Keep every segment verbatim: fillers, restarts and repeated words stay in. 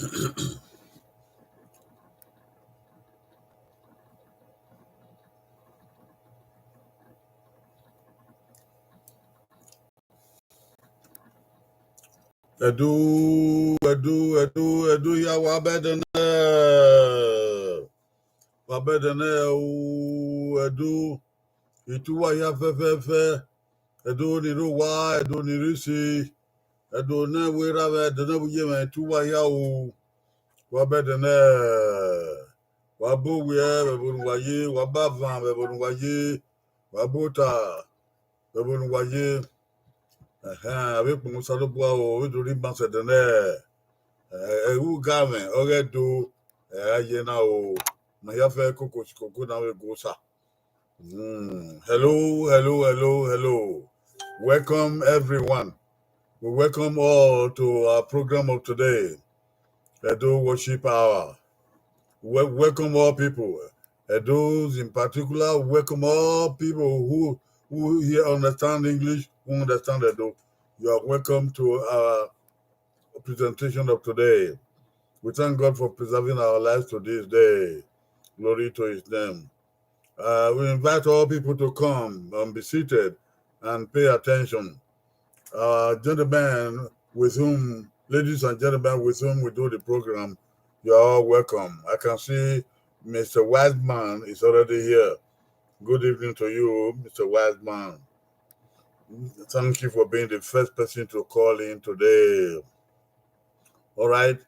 Ẹdo, Ẹdo, Ẹdo, Ẹdo hia, wa bẹdẹ nẹ, wa bẹdẹ nẹ o, Ẹdo, I tu uwa hia fẹfẹfẹ, Ẹdo ni rre owa, Ẹdo ni rre ise, Ẹdo ne ẹvbo erha mwẹ, Ẹdo ne ẹvbo iye mwẹ, I tu uwa hia o, wa bẹdẹ nẹ, wa ba owiẹ vbe ẹvbo ne uwa ye, wa ba avan vbe ẹvbo ne uwa ye, wa ba ota vbe ẹvbo ne uwa ye. Ẹhẹn, avbe ekpọnmwẹ Osanobua o, vbe do rhie ima sẹ ẹdẹ nẹ, ẹ, ẹ, ugamwẹ ọghe Ẹdo, ẹ, a ye na o, ma hia fẹ koko koko na vbe gu Osa. Mm. Hello, hello, hello, hello. Welcome, everyone. We welcome all to our program of today, Edo Worship Hour. We welcome all people. Edos in particular, welcome all people who, who here understand English, who understand Edo. You are welcome to our presentation of today. We thank God for preserving our lives to this day. Glory to his name. Uh, we invite all people to come and be seated and pay attention. Uh, gentlemen with whom, ladies and gentlemen with whom we do the program, you are all welcome. I can see Mister Wiseman is already here. Good evening to you, Mister Wiseman. Thank you for being the first person to call in today. All right.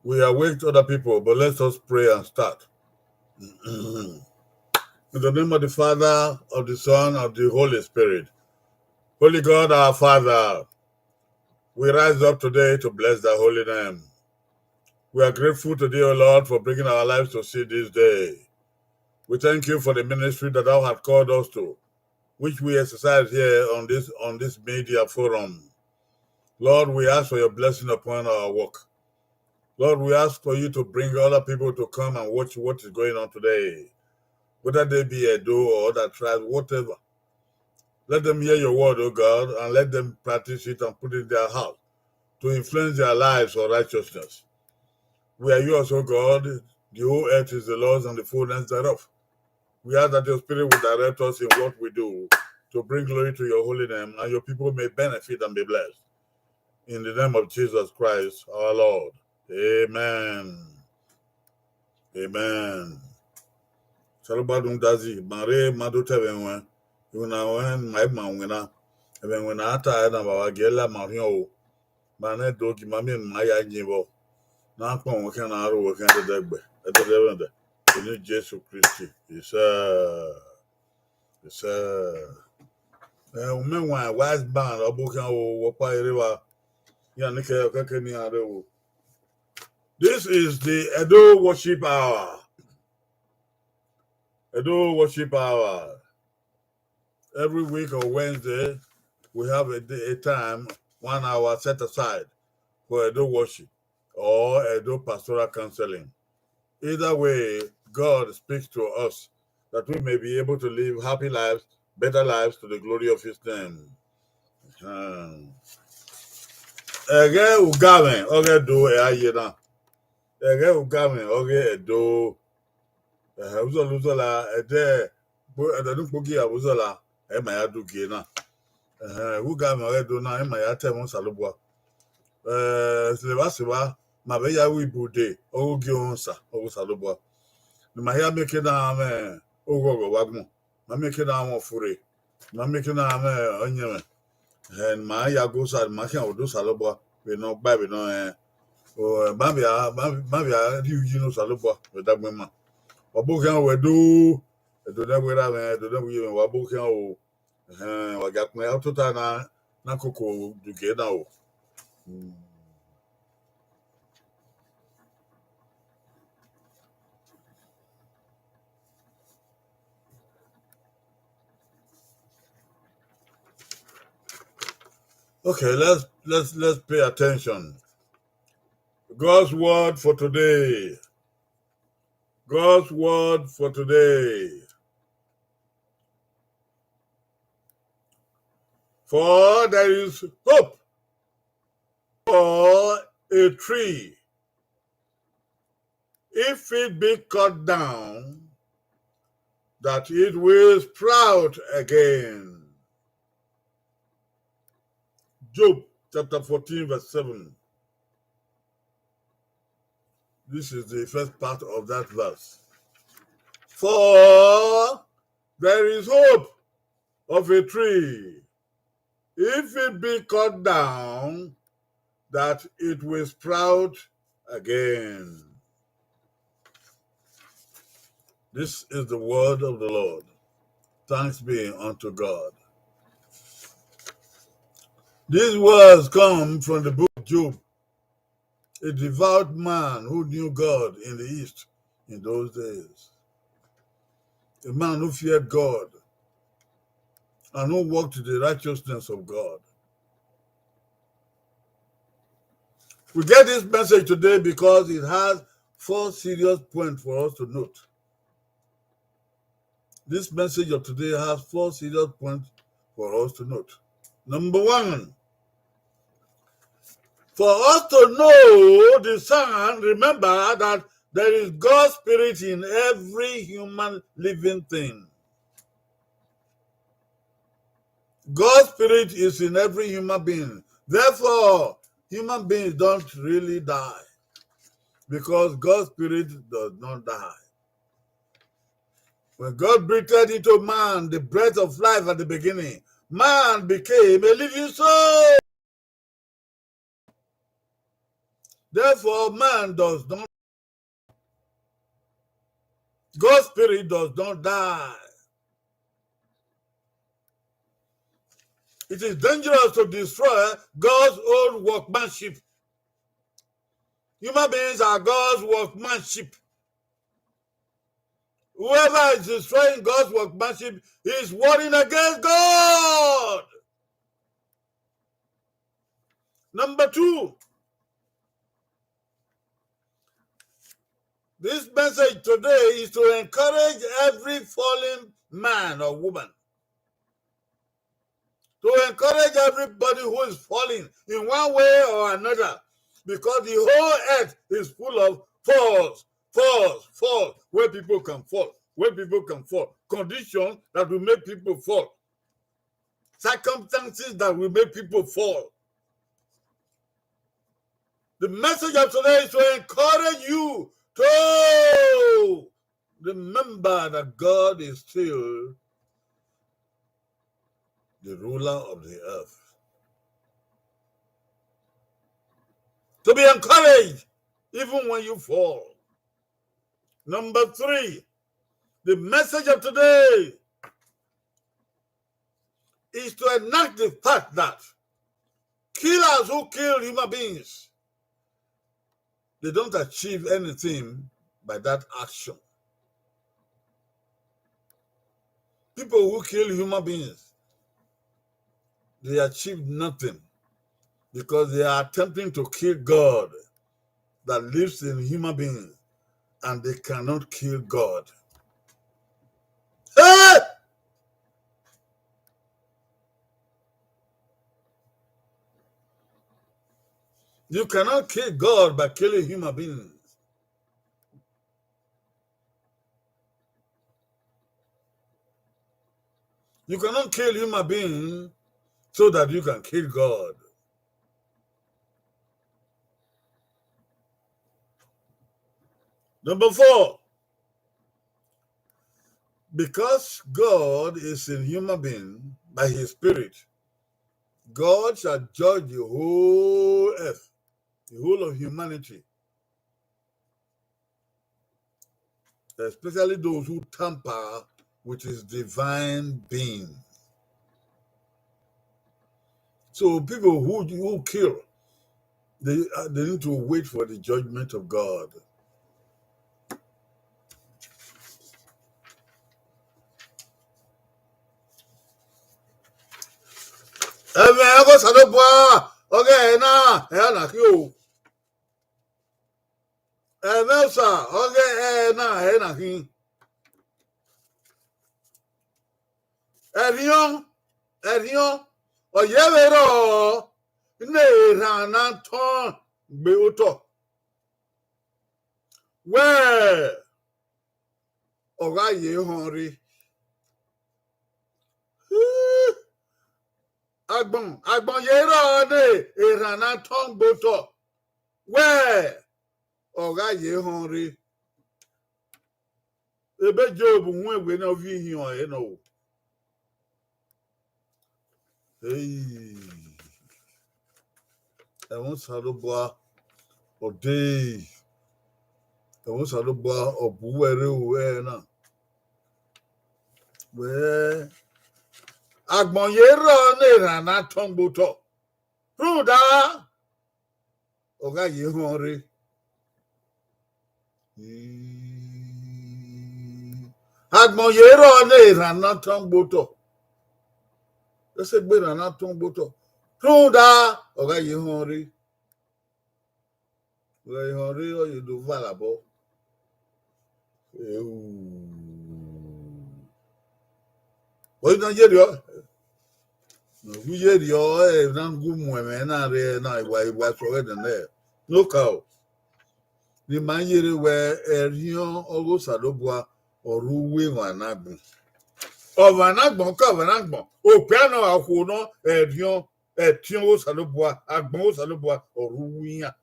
We awake other people, but let us pray and start. In the name of the Father, of the Son, of the Holy Spirit. Holy God, our Father, we rise up today to bless thy holy name. We are grateful to thee, O Lord, for bringing our lives to see this day. We thank you for the ministry that thou hast called us to, which we exercise here on this, on this media forum. Lord, we ask for your blessing upon our work. Lord, we ask for you to bring other people to come and watch what is going on today, whether they be Edo or other tribes, whatever. Let them hear your word, O God, and let them practice it and put it in their heart to influence their lives for righteousness. We are yours, O God. The whole earth is the Lord's and the fullness thereof. We ask that your spirit will direct us in what we do to bring glory to your holy name, and your people may benefit and be blessed. In the name of Jesus Christ, our Lord. Amen. Amen. Osanobua dazi, ma rre ma do ta ẹmwẹ ẹwẹn, iwinna ẹwẹn ma i ma winna. Ẹmwẹ ẹwẹn na ta ẹre na, vbe a wa gie la ma rhiọn o. Ma nẹ do gi ma miẹn ne ma ya yin vbọ. Ne a kpọnmwẹ khian, ne a ro wẹ khian ẹdẹdẹgbẹ, ẹdẹdẹmwẹdẹ. Vbe eni Jesu Kristi, isẹ, isẹ. Eh, umẹ wan Wiseman, ọ bu khian o, wẹ ọkpa rre evba. Iran ni kẹ, ọ kẹkẹ ne iran rre o. This is the Edo Worship Hour. Edo Worship Hour. Every week on Wednesday, we have a, day, a time, one hour set aside for Edo worship or Edo pastoral counseling. Either way, God speaks to us that we may be able to live happy lives, better lives to the glory of his name. Hmm. Ẹghẹ ugamwẹ ọghe Ẹdo ẹ a ye na. Ẹghẹ ugamwẹ ọghe Ẹdo. Ẹhẹ, uzọla uzọla, ẹdẹ, ẹdẹ ne ukpogiẹ vbe uzọla, ẹ ma ya do gie na. Ẹhẹ, ugamwẹ ọghe Ẹdo na, ẹ ma ya ta ẹmwẹ Osanobua. Eh, sevba sevba, ma vbe ya ru ibude, ọghe ogie Osa, ọghe Osanobua. Ne ma hia miẹn ke na mwẹ oghọghọ vbe agbọn. Ma miẹn ke na mwẹ ofure, ma miẹn ke na mwẹ ọyẹnmwẹ. Ẹhẹ, ne ma ya gu Osa, ne ma khian vbe odẹ Osanobua, vbene ọ gba, vbene ọ rẹn. O, ma vbe a, ma, ma vbe a rhie uyi ne Osanobua vbe ẹdagbọn ima. Wa bu khian o Ẹdo, Ẹdo ne ẹvbo erha mwẹ, Ẹdo ne ẹvbo iye mwẹ, wa bu khian o. Ẹhẹn, wa gia kpẹn otota na, na koko do gie na o. Hmm. Okay, let's, let's, let's pay attention. God's word for today. God's word for today. For there is hope for a tree if it be cut down, that it will sprout again. Job chapter fourteen, verse seven. This is the first part of that verse. For there is hope of a tree, if it be cut down, that it will sprout again. This is the word of the Lord. Thanks be unto God. These words come from the book of Job, a devout man who knew God in the East in those days. A man who feared God and who walked in the righteousness of God. We get this message today because it has four serious points for us to note. This message of today has four serious points for us to note. Number one, for us to know the sign, remember that there is God's spirit in every human living thing. God's spirit is in every human being. Therefore, human beings don't really die because God's spirit does not die. When God breathed into man the breath of life at the beginning, man became a living soul. Therefore, man does not, God's spirit does not die. It is dangerous to destroy God's own workmanship. Human beings are God's workmanship. Whoever is destroying God's workmanship is warring against God. Number two, this message today is to encourage every fallen man or woman, to encourage everybody who is falling in one way or another, because the whole earth is full of falls, falls, falls, where people can fall, where people can fall, conditions that will make people fall, circumstances that will make people fall. The message of today is to encourage you to remember that God is still the ruler of the earth. To be encouraged even when you fall. Number three, the message of today is to enact the fact that killers who kill human beings, they don't achieve anything by that action. People who kill human beings, they achieve nothing because they are attempting to kill God that lives in human beings, and they cannot kill God. Hey! You cannot kill God by killing human beings. You cannot kill human being so that you can kill God. Number four, because God is in human being by his spirit, God shall judge the whole earth, the whole of humanity, especially those who tamper with his divine being. So people who, who kill, they, uh, they need to wait for the judgment of God. Ẹmwẹ ọghe Osanobua ọghe ẹre na, ẹre na khin o. Ẹmwẹ Osa ọghe ẹre na, ẹre na khin. Ẹrriọn, ẹrriọn, ọ yevbe rrọọ ne erhan na tọn gbe otọ. wẹ ọ gha ye họn rre. Agbọn, agbọn ye rrọọ ne erhan na tọn gbe otọ, wẹ ọ gha ye họn rre. Ebe Job wọn wẹ ne ọ viọ ihiọn ẹre nọ o. Hey. Ẹmwẹ Osanobua ọ dee, ẹmwẹ Osanobua ọ bu uwẹ rre ru ẹre na. Wẹ, agbọn ye rrọọ ne erhan na tọn gbe otọ, rhunmwuda ọ gha ye họn rre. Agbọn ye rrọọ ne erhan na tọn gbe otọ, ẹsẹ egbe erhan na tọn gbe otọ, rhunmwuda ọ gha ye họn rre. Vbe họn rre, ọ ye do va labọ. Ẹi na ye rriọ, ne ọ gu ye rriọ, ẹ na gu mu ẹmwẹ na rre na, iwa, iwa sẹ ọghẹdẹ nẹ. Ne okaro, ne ima ye rre wẹ, ẹrhiọn ọghe Osanobua ọ rre uwu emwa na agbọn. Ọmwa na agbọn ka ọmwa na agbọn, okpia nọ, okhuo nọ, ẹrhiọn, ẹtin ọghe Osanobua, agbọn ọghe Osanobua ọ rre uwu iran.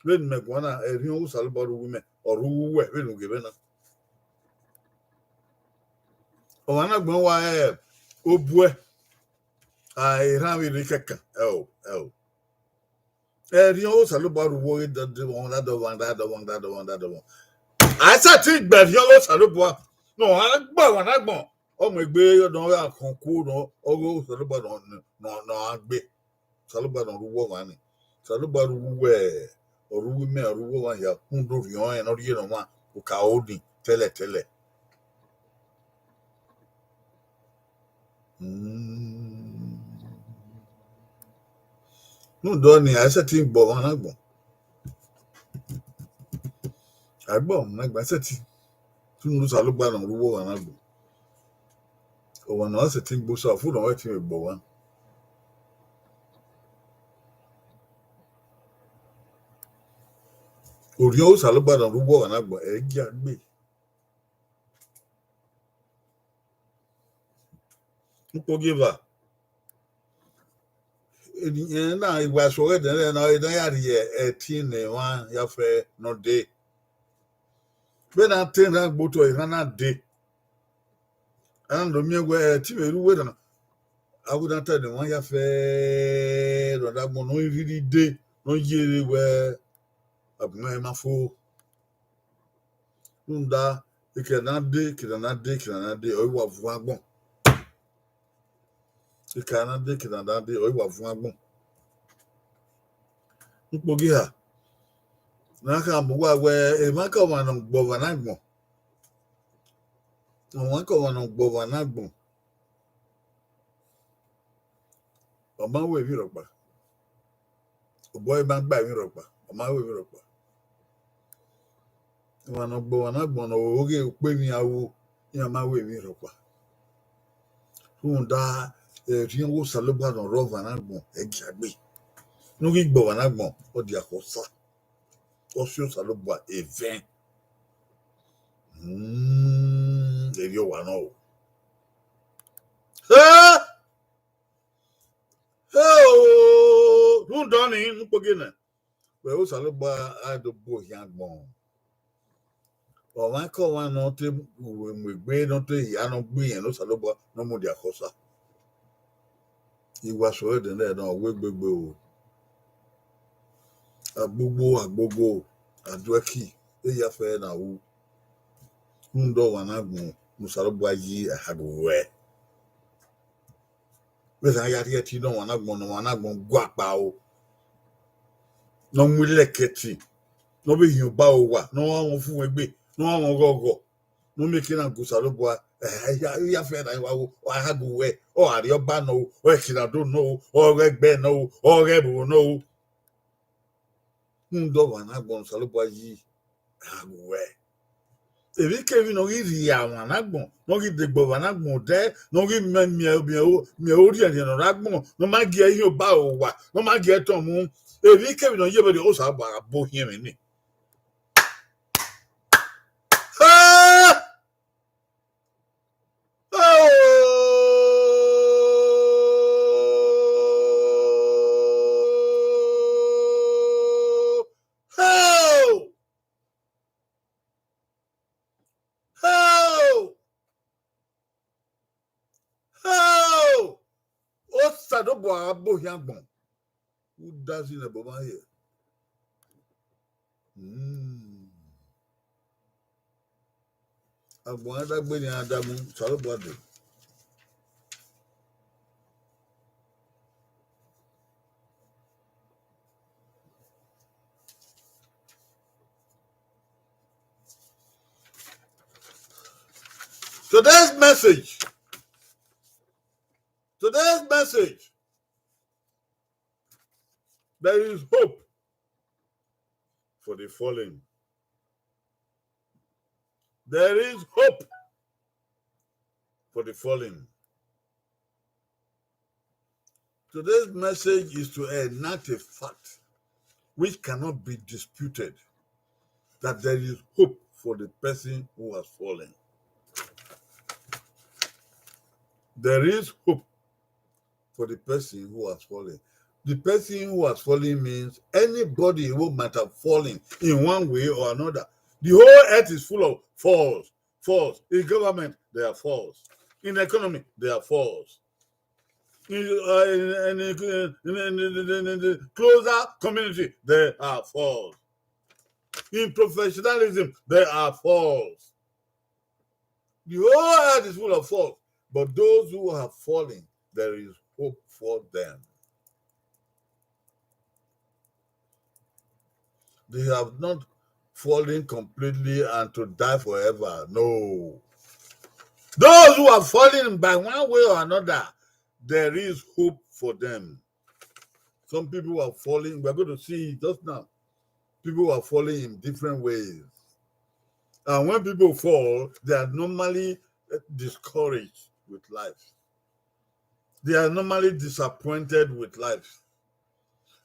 Vbene imẹ guan na, ẹrhiọn ọghe Osanobua ọ rre uwu imẹ, ọ rre uwu uwẹ vbene u ghe mwẹ na. Ọmwa na agbọn wa, ẹ, obuẹ, a, erhan vbe rre kẹkan, ẹo, ẹo. Ẹrhiọn ọghe Osanobua rre uwu ọghe dọdọmwa, dọdọmwa, dọdọmwa, dọdọmwa, dọdọmwa. A i sẹtin gbe ẹrhiọn ọghe Osanobua, ne ọ gha gbe ọmwa na agbọn, ọ mu egbe ne ọ gha khọn okuo ne ọghe Osanobua ne ọ, ne ọ, ne ọ gha gbe. Osanobua ne ọ rre uwu ọmwa ni. Osanobua rre uwu uwẹ, ọ rre uwu imẹ, ọ rre uwu ọmwa hia, rhunmwuda orhiọn rẹn ne ọ rhie ne ọmwa, okaro ni tẹlẹtẹlẹ. Hmm. Rhunmwuda ọnii, a i sẹtin gbe ọmwa na agbọn. A gbe ọmwa na agbọn, a i sẹtin. Rhunmwuda Osanobua ne ọ rre uwu ọmwa na agbọn. Ọmwa ne ọ sẹtin gbe Osa, ọfumwẹ ne ọ i sẹtin vbe gbe ọmwa. Orhiọn Osanobua ne ọ rre uwu ọmwa na agbọn, ẹ i gia gbe. Ukpogieva, eni, ẹ, na, iwa sẹ ọghẹdẹ nẹ na, ọ na ya rhie ẹtin ne emwa ya fẹ ne ọ dee. Vbene a te erhan gbe otọ, erhan na dee. A na do miẹn wẹ ẹtin vbe rre uwu erhan, a wẹ ne a ta ne emwa ya fẹ ne ọ da gbọn ne ọ rhirhi dee, ne ọ ye rre wẹ agbọn ma fo. Rhunmwuda, eke na dee, eke na dee, eke na dee, ọ i wa vuọn agbọn. Eke na dee, eke na dee, ọ i wa vuọn agbọn. Ukpogieva, ne a khama uwa wẹ, emwa ka ọmwa ne ọ gbe ọmwa na agbọn. Ọmwa ka ọmwa ne ọ gbe ọmwa na agbọn, ọ ma ru emwi rhọkpa. Obọ ẹre ma gba emwi rhọkpa, ọ ma ru emwi rhọkpa. Emwa ne ọ gbe ọmwa na agbọn ne ọ ghe ukpemwi aro, iran ma ru emwi rhọkpa. Rhunmwuda, ẹrhiọn ọghe Osanobua ne ọ rre ọmwa na agbọn, ẹ i gia gbe. Ne u ghi gbe ọmwa na agbọn, ọ dia khẹ Osa. Ọ si Osanobua evẹn. Hmm, erriọ owa nọ o. He! He o! Rhunmwuda ọnii, ne u kpogieẹ nẹ, wẹ Osanobua gha do gbe ohiẹn agbọn. Ọmwa ka ọmwa ne ọ te mu egbe, ne ọ te hia, ne ọ gbe irẹn ne Osanobua ne ọ mudia khẹ Osa. Iwa sẹ ọghẹdẹ nẹ na, ọ wẹ gbegbe o. Agbogbo, agbogbo, aduẹki, eya fẹ na ru. Rhunmwuda ọmwa na agbọn ne Osanobua yi, a ha gu ruẹ. Vbe ẹzẹ a ya rhie ẹtin ne ọmwa na agbọn, ne ọmwa na agbọn gua kpao, ne ọ mu ilẹkẹ ẹtin, ne ọ vbe hin obaro owa, ne ọ gha mwẹ ọfumwegbe, ne ọ gha mwẹ ọghọghọ, ne ọ miẹn ekiẹ na gu Osanobua, ẹ, ya, ya fẹ na wa wo, ọ gha gu ruẹ, ọ gha rrie ọba nọ o, ọ gha ẹki na do nọ o, ọ gha ẹgbẹe nọ o, ọ gha ẹvbo nọ o. Rhunmwuda ọmwa na agbọn ne Osanobua yi, a gha gu ruẹ. Emwikemwi ne ọ ghi rhie ọmwa na agbọn, ne ọ ghi degbe ọmwa na agbọn odẹ, ne ọ ghi miẹn, miẹn, miẹn o-, miẹn orhiẹnrhiẹn ne ọ rre agbọn, ne ọ ma gie ihin obaro owa, ne ọ ma gie ẹtọn mu, emwikemwi ne ọ ye vberriọ, Osanobua gha bu ohiẹn mwẹ ni. Osanobua gha bọ ohian agbọn. Who does in ẹbọ mwa hiẹ? Hmm. Agbọn a dagbe ne a damu, Osanobua dee. Today's message. Today's message. There is hope for the fallen. There is hope for the fallen. Today's message is to enact a fact which cannot be disputed, that there is hope for the person who has fallen. There is hope for the person who has fallen. The person who has fallen means anybody who might have fallen in one way or another. The whole earth is full of falls. Falls. In government, there are falls. In economy, there are falls. In, uh, in, in, in the closer community, there are falls. In professionalism, there are falls. The whole earth is full of falls, but those who have fallen, there is hope for them. They have not fallen completely and to die forever. No. Those who are falling by one way or another, there is hope for them. Some people are falling. We're going to see it just now. People are falling in different ways. And when people fall, they are normally, eh, discouraged with life. They are normally disappointed with life.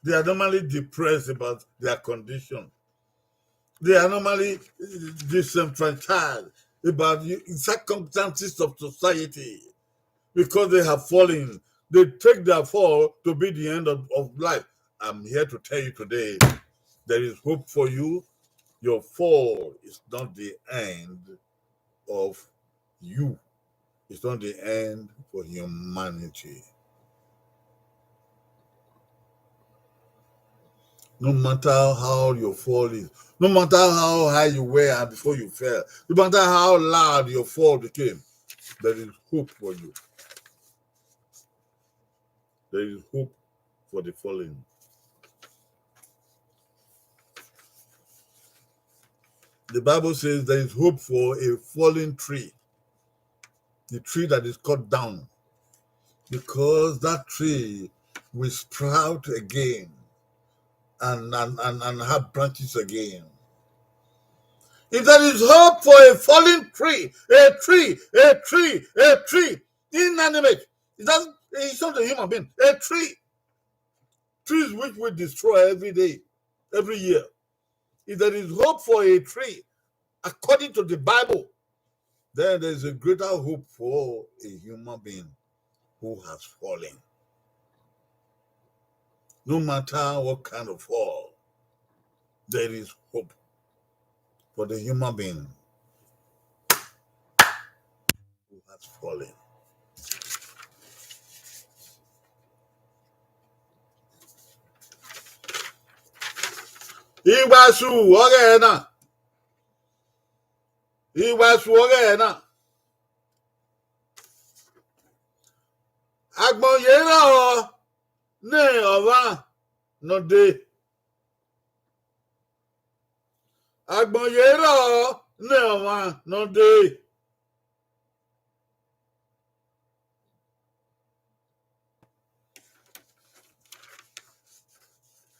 They are normally depressed about their condition. They are normally, eh, disenfranchised about the circumstances of society because they have fallen. They take their fall to be the end of, of life. I'm here to tell you today, there is hope for you. Your fall is not the end of you. It's not the end for humanity. No matter how your fall is, no matter how high you were before you fell, no matter how loud your fall became, there is hope for you. There is hope for the fallen. The Bible says there is hope for a fallen tree, the tree that is cut down, because that tree will sprout again and, and, and, and have branches again. If there is hope for a fallen tree, a tree, a tree, a tree, inanimate, it doesn't, it's not a human being, a tree. Trees which we destroy every day, every year. If there is hope for a tree, according to the Bible, then there is a greater hope for a human being who has fallen. No matter what kind of fall, there is hope for the human being who has fallen. Iwasu ọghẹe na. Iwasu ọghẹe na. Agbọn ye rrọọ ne ọmwa ne ọ dee. Agbọn ye rrọọ ne ọmwa ne ọ dee.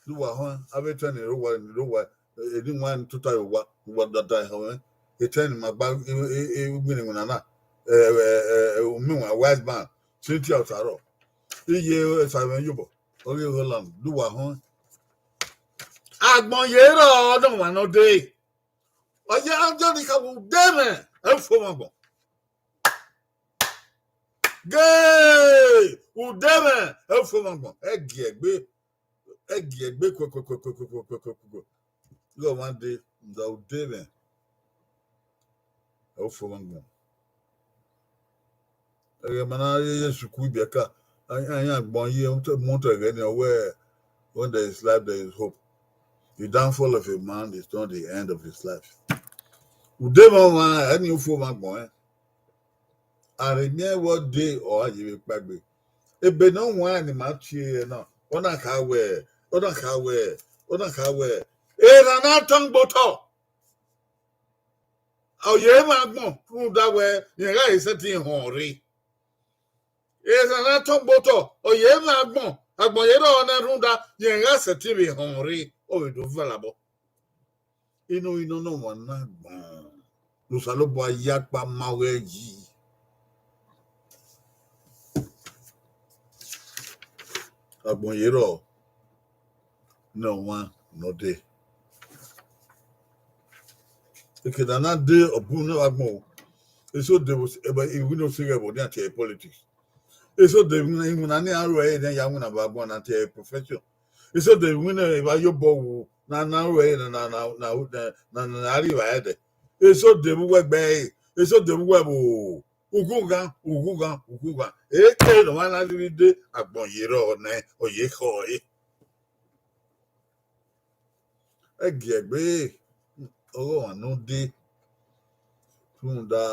Do uwa họn, avbe etẹn ni rre uwa, ni rre uwa, eni wan tota ye uwa, uwa dada ehọ mwẹ. Etẹn ni ma gba iwinna iwinna na, eh, eh, eh, eh, umiwan wise man, Cynthia Otarọ. Iye esa mwẹ yobọ, ọ ghi Holland, do uwa họn. Agbọn ye rrọọ ne ọmwa ne ọ dee. Ọ ya jọ ni ka vbe ude mwẹ, ẹ fo mwẹ agbọn. Gee, ude mwẹ, ẹ fo mwẹ agbọn, ẹ gie ẹgbe, ẹ gie ẹgbe kuẹkuẹkuẹkuẹkuẹkuẹkuẹkuẹ. Ighẹ ọmwa dee, da ude mwẹ, ẹ fo mwẹ agbọn. Ẹghẹ ma na rrie ye sukuu ibiẹka, Iran agbọn ye mu otọ ẹghẹ nian wẹẹ, when there is life, there is hope. The downfall of a man is not the end of his life. Ude mwẹ ọmwa, ẹni ofo mwẹ agbọn ẹn. A rhe miẹn vbe ọ dee, ọ gha ye vbe kpaegbe. Ebe ne ọ huanrẹn ne ima tie ẹre na, ọ na kha wẹẹ, ọ na kha wẹẹ, ọ na kha wẹẹ, erhan na tọn gbe otọ, ọ ye mwẹ agbọn rhunmwuda wẹẹ, rẹn gha he sẹtin họn rre. Erhan na tọn gbe otọ, ọ ye mwẹ agbọn, agbọn ye rrọọ nẹ rhunmwuda, rẹn gha sẹtin vbe họn rre, ọ vbe do valabọ. Inu inu ne ọmwa na gbọn, ne Osanobua ya kpa ma ọghẹ yi. Agbọn ye rrọọ ne ọmwa ne ọ dee. Eke ne a na dee, ọ bu ne agbọn o. Eso de vbe, ebe iwinna osẹe ghẹ vbe ọdian tie politics. Eso de iwinna, iwinna ne iran ru ẹre ne ya winna vbe agbọn na tie profession. Eso de iwinna evba ye obọ wu na, na ru ẹre na, na, na, na, na, na, na rri evbare ẹdẹ. Eso de vbe uwu ẹgbe ẹre, eso de vbe uwu ẹvbo, ughughan, ughughan, ughughan. Eke ne ọmwa na rhirhi dee, agbọn ye rrọọ nẹ, ọ ye khọe. Ẹgiẹgbe ọghe ọmwa ne ọ dee, rhunmwuda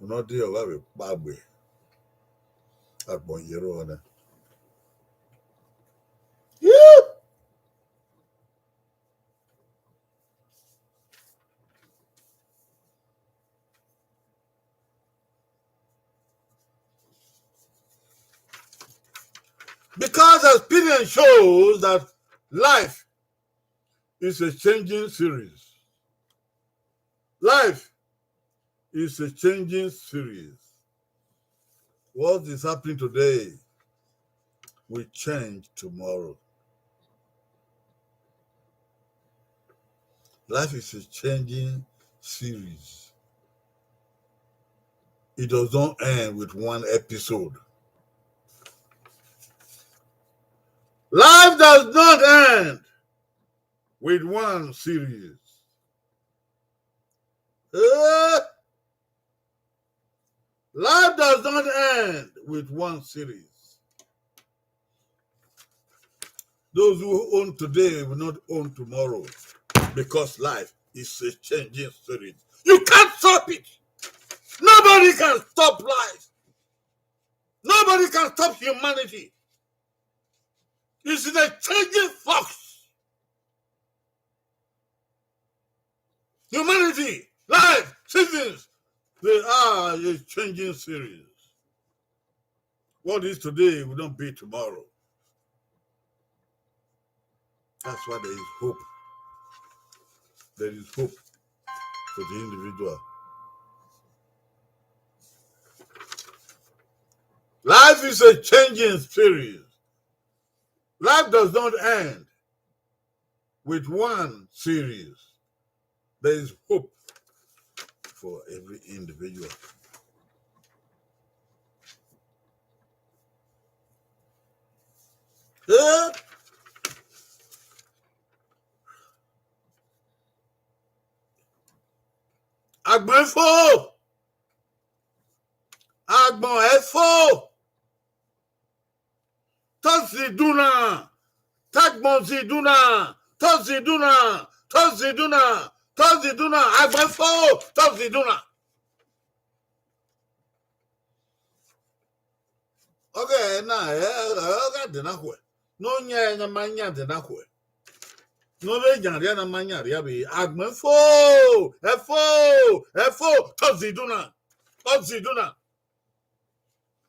ne ọ dee ọ gha vbe kpaegbe, agbọn ye rrọọ nẹ. Because experience shows that life is a changing series. Life is a changing series. What is happening today will change tomorrow. Life is a changing series. It does not end with one episode. Life does not end with one series. Eh? Life does not end with one series. Those who own today will not own tomorrow, because life is a changing series. You can't stop it. Nobody can stop life. Nobody can stop humanity. It's in a changing fox. Humanity, life, seasons, they are a changing series. What is today will not be tomorrow. That's why there is hope. There is hope for the individual. Life is a changing series. Life does not end with one series. There is hope for every individual. Eh? Agbọn fo. Agbọn ẹ fo. Tọ zidun na, tagbọn zidun na, tọ zidun na, tọ zidun na, tọ zidun na, agbọn fo, tọ zidun na. Ọghe na, ẹ, ẹ, ọ gha dẹ na khuẹ. Ne ọ yan ẹre ne a ma yan dẹ na khuẹ. Ne ọ vbe yan rria ne a ma yan rria vbe agbọn fo, ẹ fo, ẹ fo, tọ zidun na, tọ zidun na.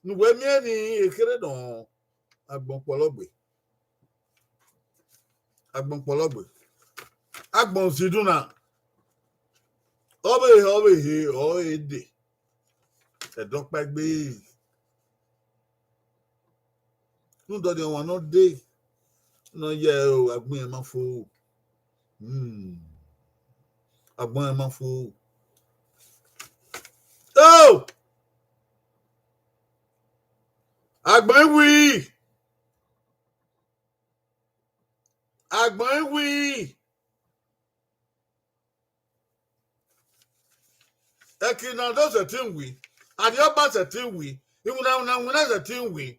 Ne uwẹ miẹn ni ekherhe nọ, agbọn kpọlọgbe. Agbọn kpọlọgbe. Agbọn zidun na. Ọ vbe he, ọ vbe he, ọ vbe de. Ẹdẹ ọkpa egbe. Rhunmwuda ọmwa ne ọ dee, ne ọ ya ẹre o, agbọn ẹn ma fo. Hmm. Agbọn ẹn ma fo. Oh! Agbọn ẹn wi. Agbọn ẹn wi. Ẹki na do sẹtin wi, Arriọba sẹtin wi, Iwinna, iwinna, iwinna sẹtin wi.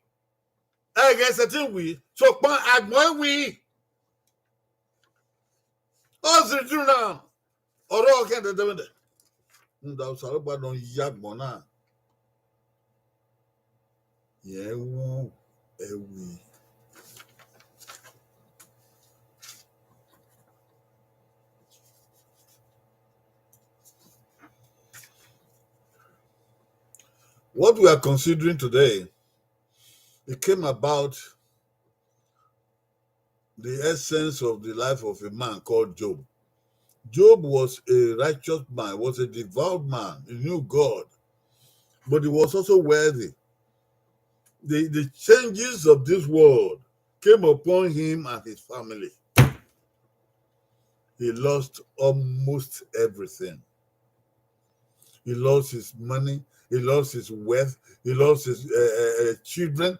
Ẹghẹ sẹtin wi, sokpan agbọn i wi. Ọ zẹ iru na, ọre ọ khian dẹdẹmwẹdẹ. Rhunmwuda Osanobua ne ọ ya agbọn na, rẹn wu ẹwi. What we are considering today, it came about the essence of the life of a man called Job. Job was a righteous man, was a devout man, he knew God, but he was also wealthy. The, the changes of this world came upon him and his family. He lost almost everything. He lost his money. He lost his wealth. He lost his uh, uh, children.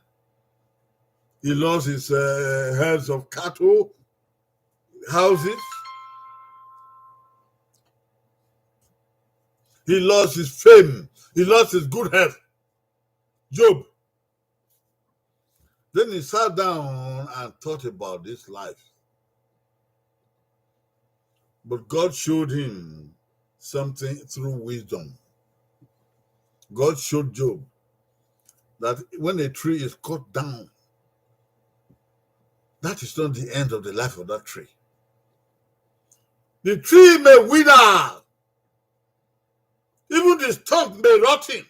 He lost his uh, herds of cattle, houses. He lost his fame. He lost his good health. Job. Then he sat down and thought about this life. But God showed him something through wisdom. God showed Job that when a tree is cut down, that is not the end of the life of that tree. The tree may wither, even the stump may rotten,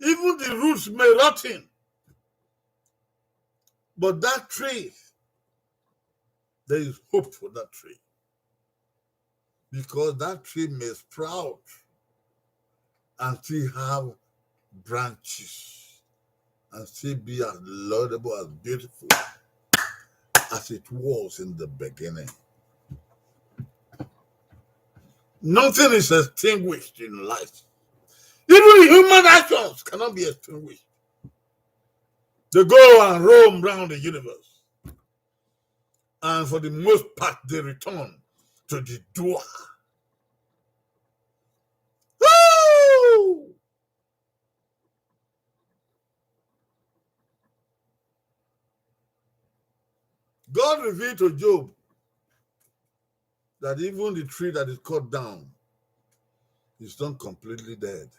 even the roots may rotten. But that tree, there is hope for that tree. Because that tree may sprout and still have branches and still be as laudable, as beautiful as it was in the beginning. Nothing is extinguished in life. Even human actions cannot be extinguished. They go and roam round the universe. And for the most part, they return to the doer. Woo! God revealed to Job that even the tree that is cut down is not completely dead.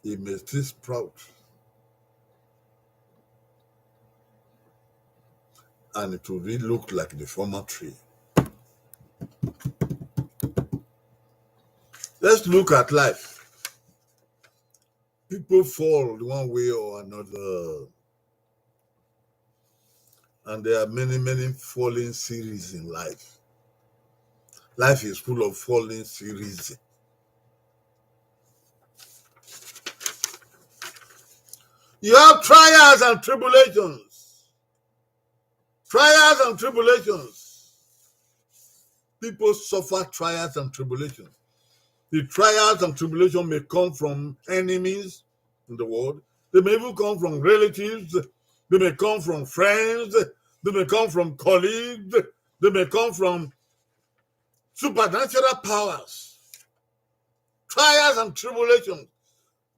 It may still sprout. And it will be look like the former tree. Let's look at life. People fall one way or another. And there are many, many falling series in life. Life is full of falling series. You have trials and tribulations. Trials and tribulations. People suffer trials and tribulations. The trials and tribulations may come from enemies in the world. They may even come from relatives. They may come from friends. They may come from colleagues. They may come from supernatural powers. Trials and tribulations.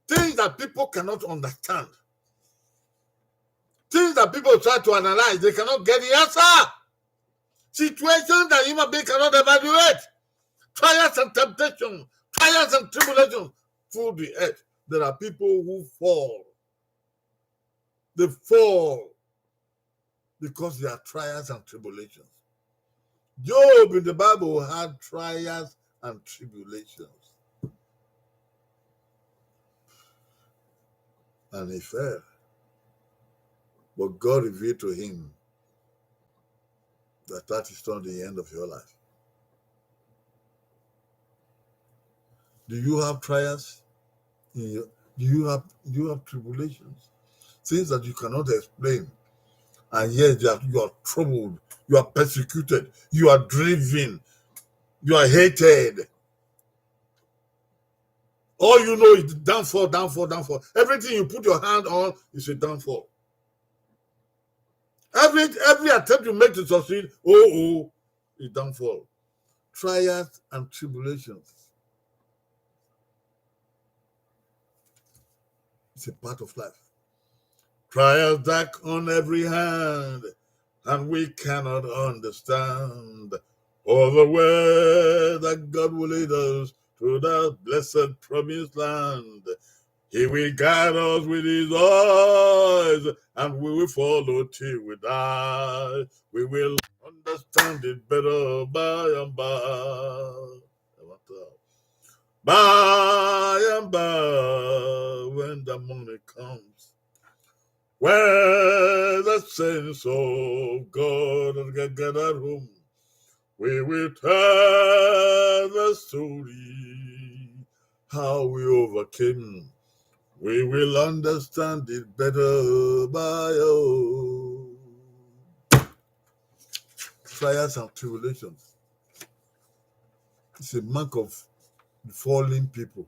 Things that people cannot understand. Things that people try to analyze, they cannot get the answer. Situations that human being cannot evaluate. Trials and temptations, trials and tribulations fill the earth. There are people who fall. They fall because there are trials and tribulations. Job in the Bible had trials and tribulations. And he fell. But God revealed to him that that is not the end of your life. Do you have trials? In your, do you have do you have tribulations? Things that you cannot explain. And yes, you are, you are troubled, you are persecuted, you are driven, you are hated. All you know is downfall, downfall, downfall. Everything you put your hand on is a downfall. Every every attempt you make to succeed, oh oh, is downfall. Trials and tribulations. It's a part of life. Trials dark on every hand, and we cannot understand all the way that God will lead us to that blessed promised land. He will guide us with his eyes, and we will follow till we die. We will understand it better by and by. By and by, when the morning comes, when the saints of God are gathered home, we will tell the story how we overcame. We will understand it better by, oh, trials and tribulations. It's a mark of fallen people.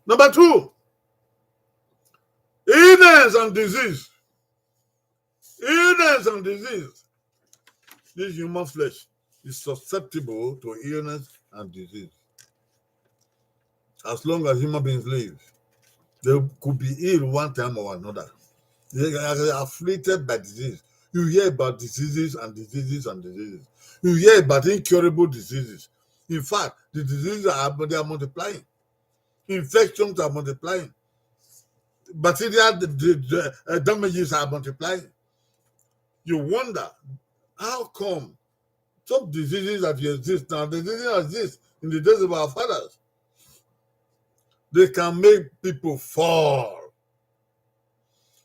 Number two, illness and disease. Illness and disease. This human flesh is susceptible to illness and disease. As long as human beings live, they could be ill one time or another. They are afflicted by disease. You hear about diseases and diseases and diseases. You hear about incurable diseases. In fact, the diseases are, they are multiplying. Infections are multiplying. Bacteria, the, the, the, uh, damages are multiplying. You wonder, how come some diseases that exist now, they didn't exist in the days of our fathers? They can make people fall.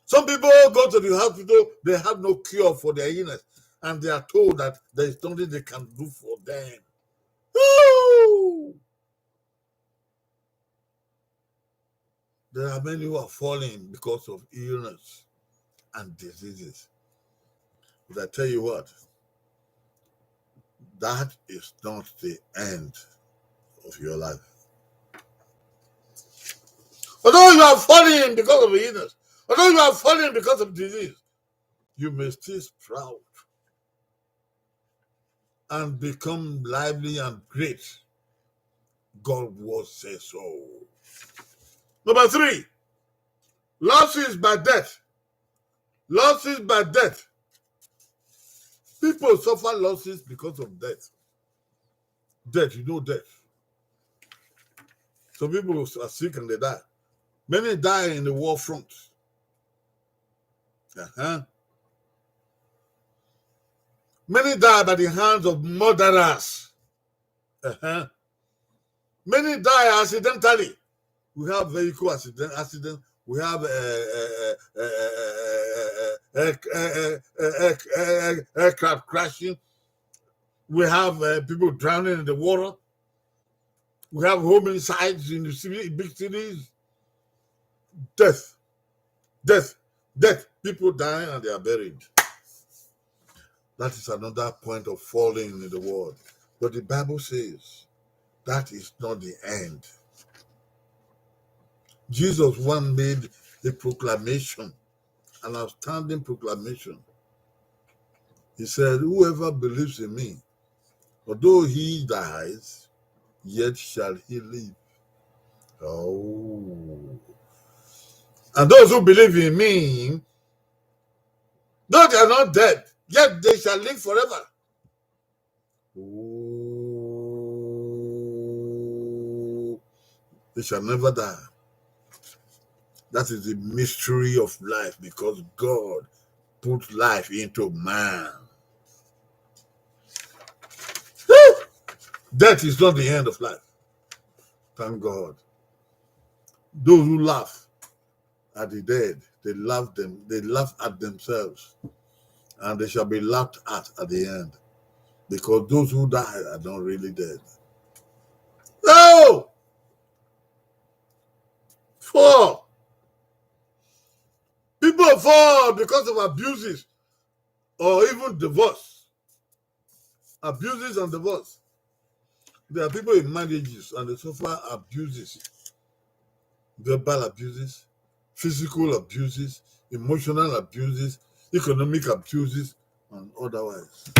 Some people go to the hospital, they have no cure for their illness, and they are told that there is nothing they can do for them. Ooh! There are many who are falling because of illness and diseases. But I tell you what, that is not the end of your life. Although you are falling because of illness, although you are falling because of disease, you may still sprout and become lively and great. God will say so. Number three, losses by death. Losses by death. People suffer losses because of death. Death, you know death. Some people are sick and they die. Many die in the war front. Uh-huh. Many die by the hands of murderers. Uh-huh. Many die accidentally. We have vehicle accident, accident. We have, uh, uh, uh, uh, uh, uh, uh, uh, uh, uh, uh, uh, aircraft crashing. We have, uh, people drowning in the water. We have homicides in the city, big cities. Death, death, death. People die and they are buried. That is another point of falling in the world. But the Bible says that is not the end. Jesus once made a proclamation, an outstanding proclamation. He said, "Whoever believes in me, although he dies, yet shall he live." Oh. And those who believe in me, though they are not dead, yet they shall live forever. Oh, they shall never die. That is the mystery of life, because God put life into man. Whew! Death is not the end of life. Thank God. Those who laugh at the dead, they laugh them, they laugh at themselves, and they shall be laughed at at the end, because those who die are not really dead. No! Four, people fall because of abuses or even divorce. Abuses and divorce. There are people in marriages and they suffer abuses, verbal abuses, physical abuses, emotional abuses, economic abuses, and otherwise.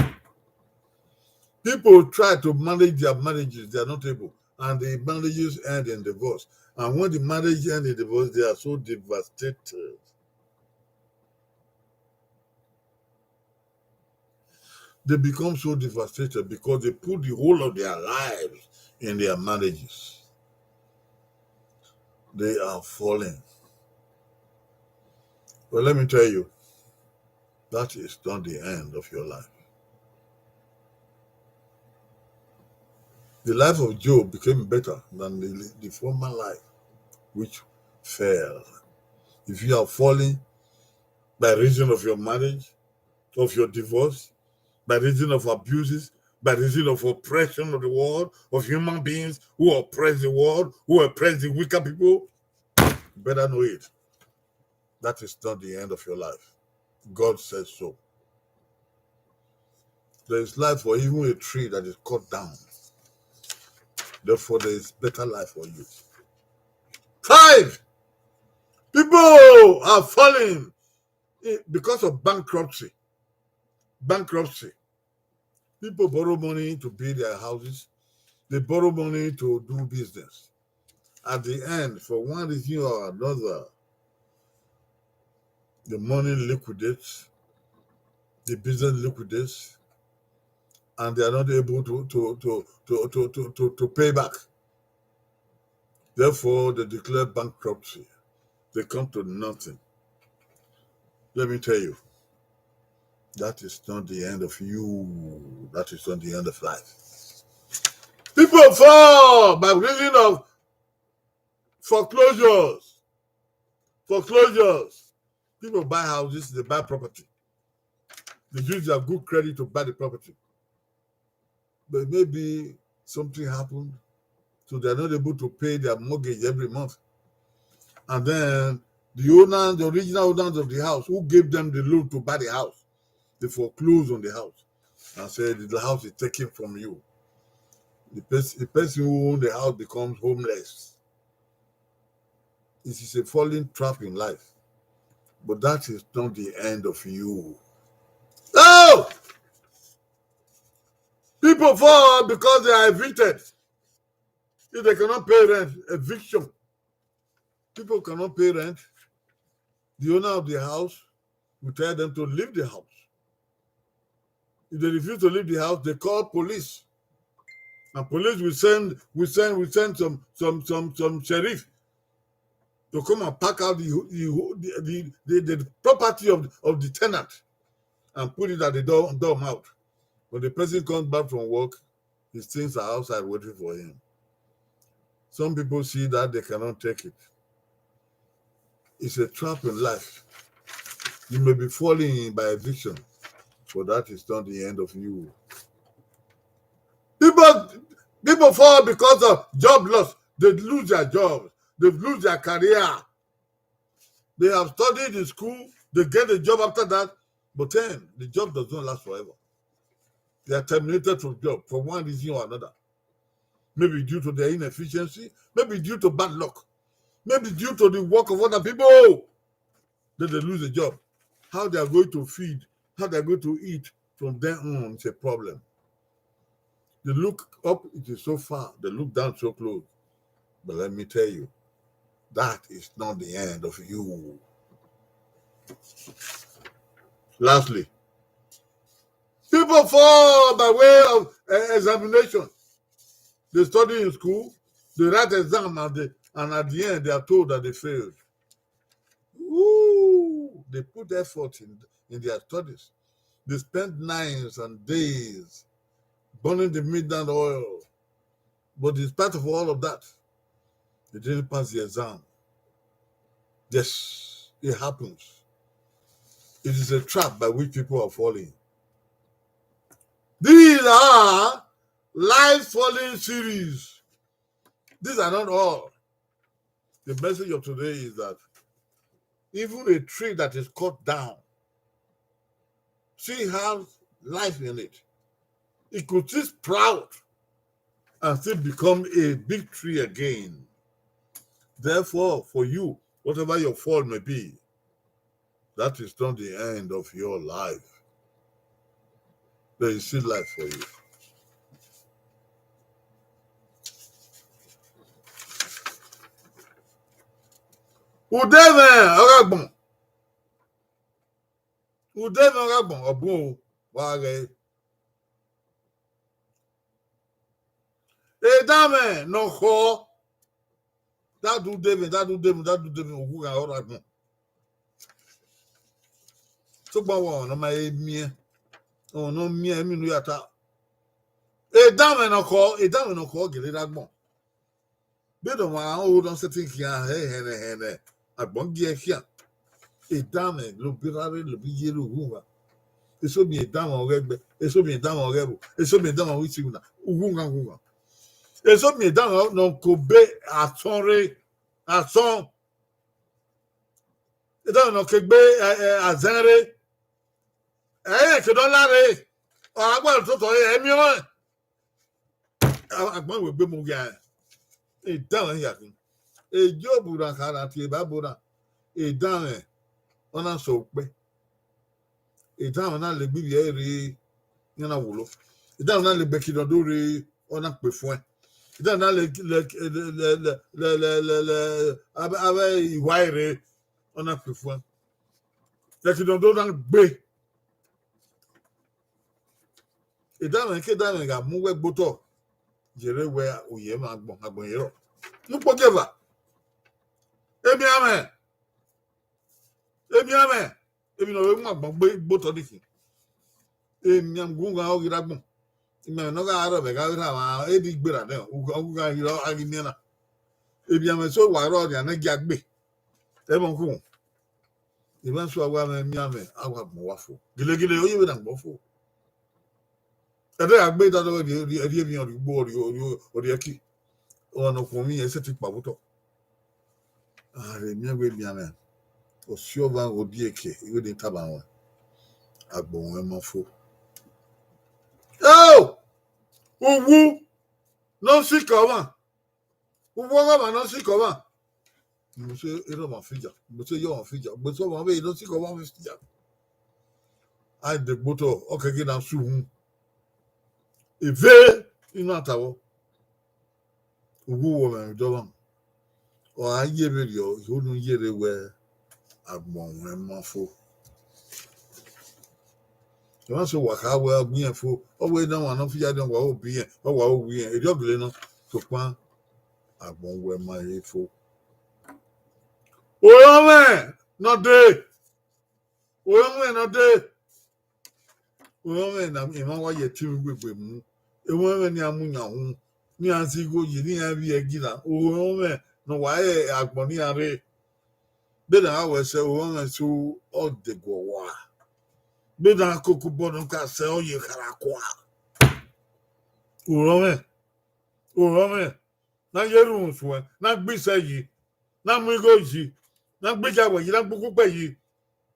People try to manage their marriages, they are not able. And the marriages end in divorce. And when the marriage end in divorce, they are so devastated. They become so devastated because they put the whole of their lives in their marriages. They are falling. But let me tell you, that is not the end of your life. The life of Job became better than the, the former life, which fell. If you are falling by reason of your marriage, of your divorce, by reason of abuses, by reason of oppression of the world, of human beings who oppress the world, who oppress the weaker people, you better know it. That is not the end of your life. God says so. There is life for even a tree that is cut down. Therefore, there is better life for you. Five, people are falling, eh, because of bankruptcy. Bankruptcy. People borrow money to build their houses. They borrow money to do business. At the end, for one reason or another, the money liquidates, the business liquidates, and they are not able to, to, to, to, to, to, to, to pay back. Therefore, they declare bankruptcy. They come to nothing. Let me tell you, that is not the end of you. That is not the end of life. People fall by reason of foreclosures. Foreclosures. People buy houses, they buy property. They use their good credit to buy the property. But maybe something happened, so they're not able to pay their mortgage every month. And then the owners, the original owners of the house who gave them the loan to buy the house, they foreclose on the house and say the house is taken from you. The, pers- the person who owned the house becomes homeless. It is a falling trap in life. But that is not the end of you. Oh! People fall because they are evicted. If they cannot pay rent, eviction. People cannot pay rent. The owner of the house will tell them to leave the house. If they refuse to leave the house, they call police. And police will send will send will send some some some some sheriff to come and pack out the the the, the, the, the property of, of the tenant and put it at the door, door mouth. When the person comes back from work, his things are outside waiting for him. Some people see that, they cannot take it. It's a trap in life. You may be falling by eviction, but that is not the end of you. People, people fall because of job loss. They lose their jobs. They lose their career. They have studied in school. They get a job after that. But then, the job does not last forever. They are terminated from job for one reason or another. Maybe due to their inefficiency, maybe due to bad luck, maybe due to the work of other people. Then they lose the job. How they are going to feed, how they are going to eat from then on is a problem. They look up, it is so far. They look down, so close. But let me tell you, that is not the end of you. Lastly, people fall by way of, eh, examination. They study in school, they write exam, and, they, and at the end, they are told that they failed. Ooh, they put effort in, in their studies. They spend nights and days burning the midnight oil. But in spite of all of that, they didn't pass the exam. Yes, it happens. It is a trap by which people are falling. These are life falling series. These are not all. The message of today is that even a tree that is cut down still has life in it. It could still sprout and still become a big tree again. Therefore, for you, whatever your fall may be, that is not the end of your life. There is still life for you. Udemwẹ ọ gha gbọn. Udemwẹ ọ gha gbọn, ọ bun o, wa ghẹ. Edamwẹ ne ọ khọ, dadu udemwẹ, dadu udemwẹ, dadu udemwẹ, uwu gha ọre agbọn. Sokpan wa ọmwa ne ọ ma he miẹn, ọmwa ne ọ miẹn emwi ne u ya ta. Edamwẹ ne ọ khọ, edamwẹ ne ọ khọ gele rre agbọn. Vbene ọmwa ọre ọ sẹtin khian hẹ hẹnrẹn hẹnrẹn, agbọn gie khian. Edamwẹ lobirare, lobi yere ughughan. Eso miẹn edamwẹ ọghe ẹgbẹ, eso miẹn edamwẹ ọghe ẹvbo, eso miẹn edamwẹ ọghe isigho na, ughughan ughughan. Eso miẹn edamwẹ ne ọ ke obọ asọn rre, asọn. Edamwẹ ne ọ ke egbe, ẹ, ẹ, azẹn rre. Ẹ i re ke dọla rre. Ọ gha gualọ ototọ ẹre, ẹ miẹn ọnrẹn. A-, agbọn wẹ egbe mu ghian, edamwẹ ya khin. Job na kha na tie Baibol na, edamwẹ ọ na sẹ ukpẹ. Edamwẹ na la egbe ivbi ẹre rre, iran na wulo. Edamwẹ na la egbe ẹki ne ọ do rre, ọ na kpe efuẹn. Edamwẹ na la, la, la, la, la, la, la, la, avbe, avbe iwa ẹre rre, ọ na kpe efuẹn. Ẹki ne ọ do na gbe. Edamwẹ ke edamwẹ gha mu uwẹ gbe otọ, yẹrẹ wẹ u ye emwa agbọn, agbọn ye rrọọ. Ne ukpo gie eva. Emianmwẹ, emianmwẹ, emwi ne ọ vbe mu agbọn gbe, gbe otọ ni khin. Emianmwẹ ughughan ọ ghi rre agbọn. Emianmwẹ ne ọ gha rrọọ vbe gha vbe rhan mwa, e di gberra nẹ, ughughan ghi rrọọ, a ghi miẹn na. Emianmwẹ eso wa rrọọ nian ne gia gbe. Ẹmwẹ ọkhunmwu. Emwa eso a wa mwẹ emianmwẹ, a wa gbọn uwa fo. Gilegile, ọ ye vbe na gbọn fo. Ẹdẹ gha gbe dadẹ, ọ rhie, rhie, rhie emwi, ọ rhie ugbo, ọ rhie, ọ rhie, ọ rhie ẹki. Ọmwa ne ọ khuọnmwi irẹn, sẹtin kpao vbe otọ. A rhe miẹn wẹ emianmwẹ, ọ si ọmwa gho die eke, ighẹ ne I tama ruẹn, agbọn ruẹn ma fo. Eo! Uwu ne ọ sikẹ ọmwa. Uwu ọghe ọmwa ne ọ sikẹ ọmwa. Mose erha ọmwa fija, Mose ye ọmwa fija, Mose ọmwa vbe ne ọ sikẹ ọmwa vbe fija. A degbe otọ, ọ kẹ ghi na su uhunmwu. Eve, I na ta vbọ. Uwu wọ mwẹ rhunmwuda ọmwa. Ọ gha ye vberriọ, ihwo ne u yere wẹ agbọn ruẹn ma fo. Emwa eso wa kha wẹ ọ gbe irẹn fo, ọ wẹ ne ọmwa ne ọ fi ya dee, ọ wa ho bi irẹn, ọ wa ho wu irẹn, erriọ gele nọ, sokpan agbọn wẹ ma he fo. Orọnmwẹ ne ọ dee, orọnmwẹ ne ọ dee, orọnmwẹ ne emwa wa ye ẹtin vbe ugbegbe mu, orọnmwẹ ne iran mu yan uhunmwu, ne iran zẹ igho yi, ne iran vbiẹ ẹgi na, orọnmwẹ ne ọ wa re agbọn ne iran rre. Vbene a wẹ sẹ, orọnmwẹ eso ọ deguọ wa. Vbene a koko obọ ne ọ ka sẹ, ọ ye khara kua. Orọnmwẹ, orọnmwẹ, ne a ye rhunmwusuẹn, ne a gbe isẹ yi, ne a mu igho yi, ne a gbe iyawẹ yi, ne a gbe ukpukpe yi.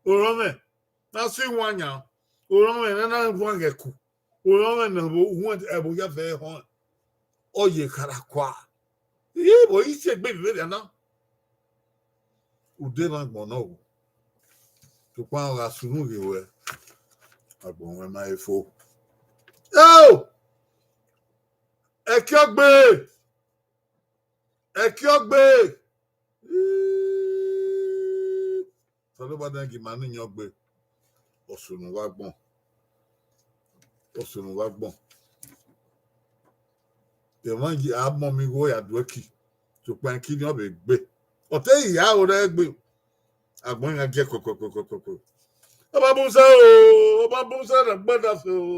Orọnmwẹ, ne a si iwanyan, orọnmwẹ ne a na rhuan ghẹ ku, orọnmwẹ ne ẹvbo, uhunmwu ẹvbo ya vẹ họn, ọ ye khara kua. Ivbo i si egbe vberriọ na. Ude mwa agbọn nọ o. Sokpan ọ gha sunu ghe wẹ, agbọn ruẹn ma he fo. Eo! Ẹki ọgbe! Ẹki ọgbe! Osanobua ne gie ima ne iyẹn ọgbe, ọ sunu vbe agbọn, ọ sunu vbe agbọn. Emwa yi a mọ mi igho ya du ẹki, sokpan ẹki ni ọ vbe gbe. Ọ te ya ore ẹgbe, agbọn iran gie kọkọkọkọkọ. Ọ ma bun sẹ o, ọ ma bun sẹ ne agbada fẹ o.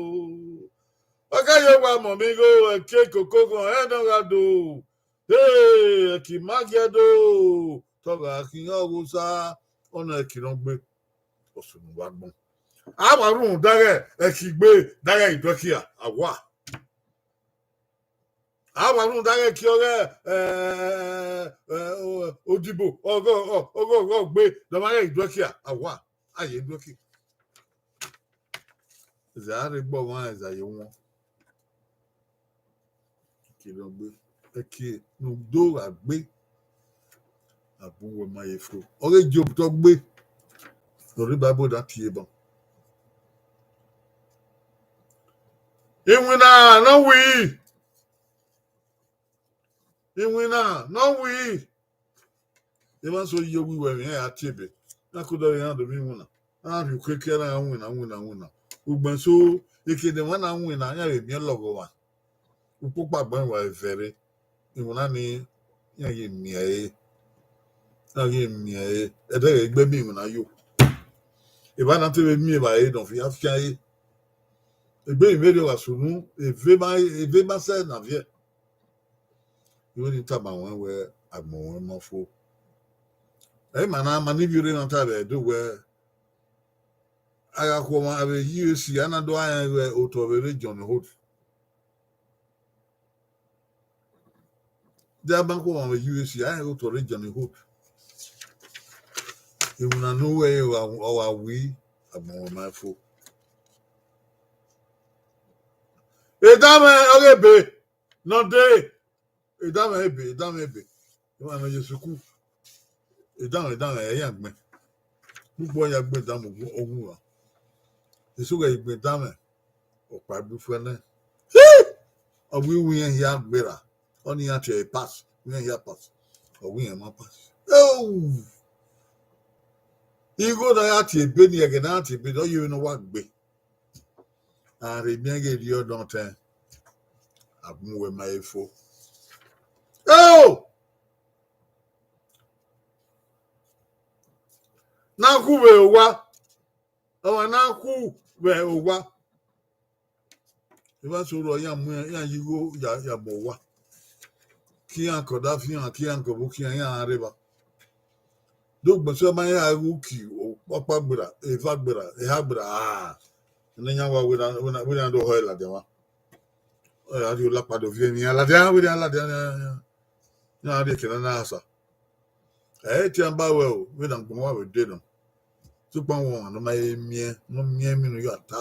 Ọ ka ye wa mọ mi igho ẹki koko ghọn ẹn ne ọ gha do. Hey, ẹki ma gie do, te ọ gha khian ọghe Osa, ọ na ẹki ne ọ gbe, ọ sunu vbe agbọn. A wa rhunmwuda ghẹ ẹki gbe, da ghẹ iduẹki a, a wa. A wa rhunmwuda ghẹ ẹki ọghe, eh, eh, odibo, ọghe, ọghe, ọghe ọghe gbe, da ọ ma ghẹ iduẹki a, a wa. A ye iduẹki. Ẹzẹ a rre gbe ọmwa, ẹzẹ a ye wọn. Kere ọgbe, ẹki ne u do gha gbe, agbọn wẹ ma ye fo. Ọ ghe Job tọ gbe, ne ọ rre Bible da tie ban. Iwinna ne ọ wi, iwinna ne ọ wi, Emwa so ye owiwẹ emwi iran ya tie ebe, iran ke odọ iran do miẹn iwinna, a na rhie ukeke, a na winna, winna, winna. Ugbẹn so, eke ne emwa na winna, iran vbe miẹn lọghọ ọmwa. Ukpokpa agbọn wa vẹ rre, iwinna ni, iran ye miẹn ẹre, iran ye miẹn ẹre, ẹdẹghẹ egbe miẹn iwinna yo. Evba na te vbe miẹn evbare nọ fian fian ẹre. Egbe vberriọ gha sunu, eve ma, eve ma sẹ na viẹ. Iwẹ ni tama ruẹn wẹ agbọn ruẹn ma fo. Ẹ ma na ma ni vbe rre na ta vbe do wẹ, a gha khuọmwa vbe U S, a na do a rẹn vbe otọ vbe rre John Holt. De a ma khuọmwa vbe U S, a rẹn vbe otọ rre John Holt. Iwinna ne uwẹ ọ gha, ọ gha wi, agbọn ruẹn ma fo. Edamwẹ ọghe ebe nọ dee. Edamwẹ ebe, edamwẹ ebe. Emwa nọ ye sukuu. Edamwẹ, edamwẹ, ẹ ya gbẹn. Ukpo ya gbẹn edamwẹ ogun ra. Eso ghẹ gbe edamwẹ, ọkpa gbe ifuẹ nẹ. Ọ wẹ iwinna hia gberra, ọni iran tie pass, iwinna hia pass, ọ wẹ iran ma pass. Oh! Igho na ya tie ebe ni, ẹghẹ na ya tie ebe ni, ọ yevbe ne ọ wa gbe. A rhe miẹn ghe erriọ ọdọn ọtẹn, agbọn uwẹ ma he fo. Oh! Na khu vbe owa, ọmwa na khu vbe owa. Evba so rrọọ, iran mu iran, iran ye igho ya, ya mu owa. Ke iran ke ọdafi iran, ke iran ke ọvbokhan iran, iran rre evba. Do gbẹn sẹ ma iran ghe uki, ọkpa gberra, eva gberra, eha gberra, ah. Nene iran wa wẹ na, wẹ na, wẹ na do họe ladian mwa. Ọ ya rhie olakpa do viẹ emwi iran ladian, wẹ iran ladian, iran rhie eke ne a na sa. Ẹ i tian ba wẹ o, vbene agbọn uwa vbe de nọ. Sokpan wẹ ọmwa ne ọ ma he miẹn, ne ọ miẹn emwi ne u ya ta.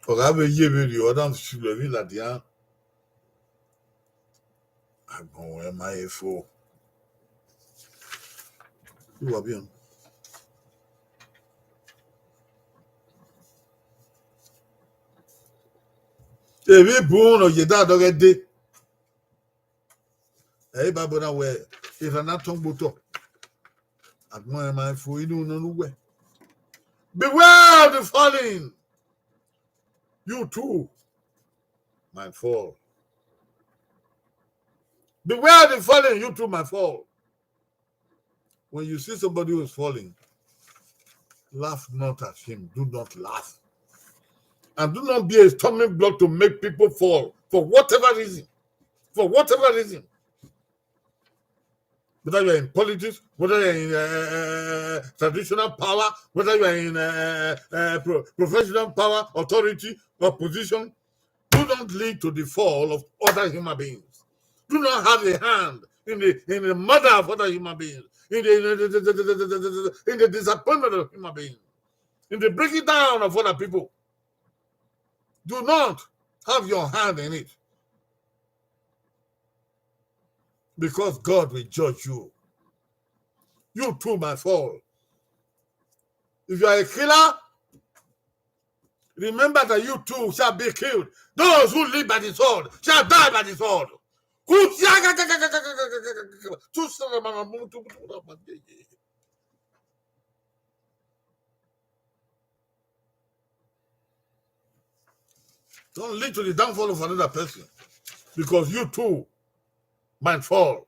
Ọ gha vbe ye vberriọ, ọ na silo emwi ladian. Agbọn ruẹn ma he fo. Uwa biẹ. Emwi bun ne ọ ye da dọghe de. Ẹ i Bible na wẹ, erha na tọn gbe otọ. Agbọn ruẹn ma he fo, inu nọ ne uwẹ. Beware of the falling. You too might fall. Beware of the falling, you too might fall. When you see somebody who is falling, laugh not at him. Do not laugh. And do not be a stumbling block to make people fall for whatever reason. For whatever reason. Whether you are in politics, whether you are in uh, uh, traditional power, whether you are in uh, uh, pro- professional power, authority, or position, do not lead to the fall of other human beings. Do not have a hand in the in the murder of other human beings, in the in the, in the disappointment of human beings, in the breaking down of other people. Do not have your hand in it. Because God will judge you. You too might fall. If you are a killer, remember that you too shall be killed. Those who live by the sword shall die by the sword. Don't lead to the downfall of another person, because you too might fall.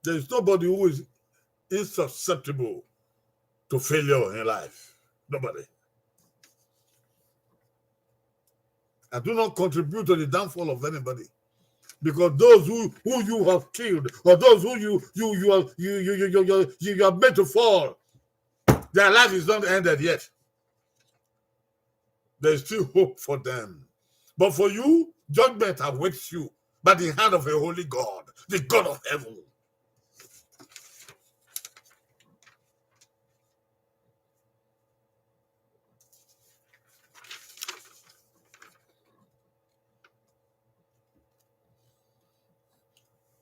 There is nobody who is insusceptible to failure in life. Nobody. And do not contribute to the downfall of anybody. Because those who, who you have killed, or those who you you you are you you you you, you, you are made to fall, their life is not ended yet. There is still hope for them. But for you, judgment awaits you by the hand of a holy God, the God of heaven.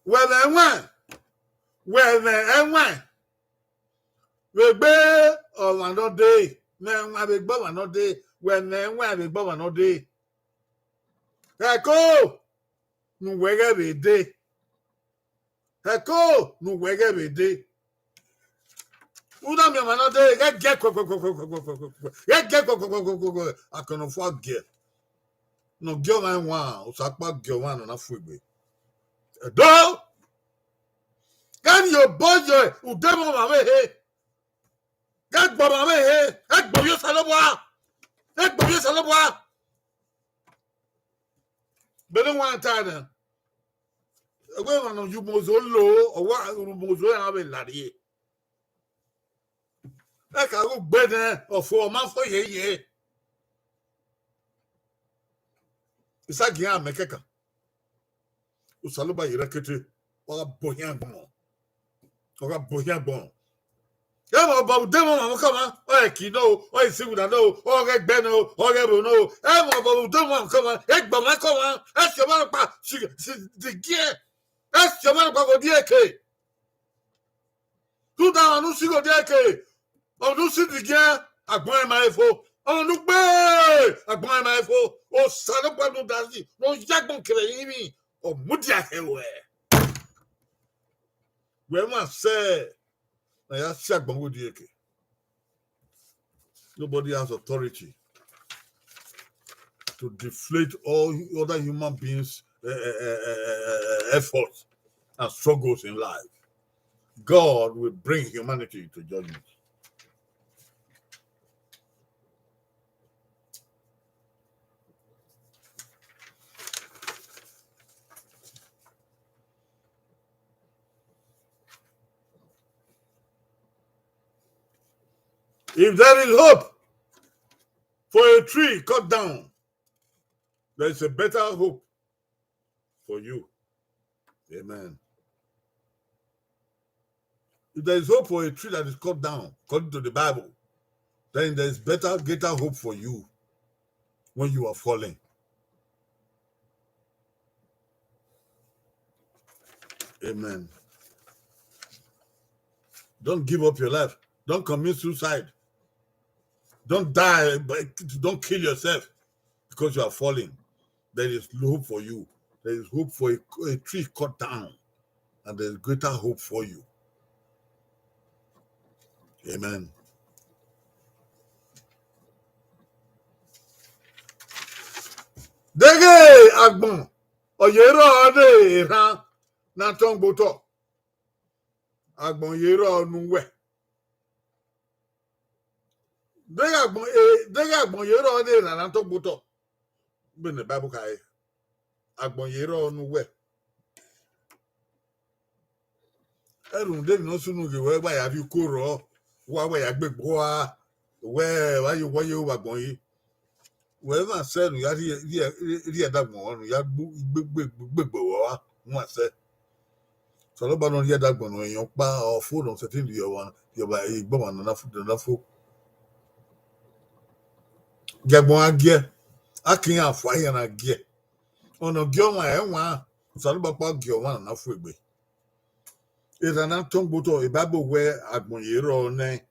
Wẹ vbe ẹwaẹn, wẹ vbe ẹwaẹn, vbe egbe ọmwa ne ọ dee, ne ẹwaẹn vbe egbe ọmwa ne ọ dee, wẹ ne ẹwaẹn vbe egbe ọmwa ne ọ dee. Ẹko ne uwẹ ghẹ vbe dee. Ẹko ne uwẹ ghẹ vbe dee. U na miẹn ọmwa ne ọ dee, ghẹ giẹ kuẹkuẹkuẹkuẹkuẹkuẹkuẹ, ghẹ giẹ kuẹkuẹkuẹkuẹkuẹkuẹ, akọnọfua giẹ. Ne ọ gie ọmwa ẹwaẹn, Osa ọkpa gie ọmwa ne ọ na fu egbe. Ẹdo, ghẹ rhie obọ ye udemwẹ ọmwa mwẹ ehe. Ghẹ gbe ọmwa mwẹ ehe, ghẹ gbe ovbi Osanobua, ghẹ gbe ovbi Osanobua. Vbene wa ta na, ẹwẹ emwa ne ọ ye umozo lo, ọ wa umozo iran vbe larrie. Ẹ ka ghe ugbe nẹ, ọ fo, ọ ma fo yeye. Isagiẹn amẹ kẹkan. Osanobua ye rẹkete, ọ gha bọ ohian agbọn, ọ gha bọ ohian agbọn. Ẹ mọ obọ udemwẹ ọmwa mwẹ ọmwa, ọ ẹ ki nọ o, ọ ẹ si winna nọ o, ọ ghẹ gbe nọ o, ọ ghẹ vbo nọ o. Ẹ mọ obọ udemwẹ ọmwa mwẹ ọmwa, ẹ gbe ọmwa ẹko ọmwa, ẹ si ọmwa rhọkpa si, si digiẹn, ẹ si ọmwa rhọkpa vbe odieke. Rhunmwuda ọmwa ne u si ghe odieke, ọmwa ne u si digiẹn, agbọn ẹre ma he fo. Ọmwa ne u gbe, agbọn ẹre ma he fo. Osanobua ne u da zẹ, ne ọ ya agbọn kevbe ẹrinmwi, ọ mudia khẹ ruẹ. Wẹ ma sẹ ne a ya si agbọn ghe odieke. Nobody has authority to deflate all other human beings' uh, uh, uh, uh, uh, efforts and struggles in life. God will bring humanity to judgment. If there is hope for a tree cut down, there is a better hope for you. Amen. If there is hope for a tree that is cut down, according to the Bible, then there is better, greater hope for you when you are falling. Amen. Don't give up your life. Don't commit suicide. Don't die, but don't kill yourself because you are falling. There is hope for you. There is hope for a, a tree cut down, and there is greater hope for you. Amen. Deghe agbọn, ọ ye rrọọ ne erhan na tọn gbe otọ. Agbọn ye rrọọ ne uwẹ. Deghe agbọn, eh, deghe agbọn ye rrọọ ne erhan na tọn gbe otọ. Vbene Bible khare, agbọn ye rrọọ ne uwẹ. Ẹrhunmwuda emwi ne ọ sunu ghe wẹ, wa ya rhie uko rrọọ, wa, wa ya gbe egbe ua, wẹ wa ye, wa ye vbe agbọn yi. Wẹ ma sẹ ne u ya rhie, rhie, rhie ẹdagbọn ruẹ, ne u ya gbe, gbe, gbe, gbe egbe ruẹ, wa ma sẹ. Osanobua ne ọ rhie ẹdagbọn ne ọ yan ọkpa, ọ fo ne ọ sẹtin rhie ọmwa, rhie ọmwa egbe ọmwa ne ọ na fo, ne ọ na fo. Gie agbọn gha giẹ, a ke iran fua iran na giẹ. Ọna gie ọmwa ẹwaẹn, Osanobua ọkpa gie ọmwa ne ọ na fu egbe. Erhan na tọn gbe otọ, Bible wẹ agbọn ye rrọọ nẹ,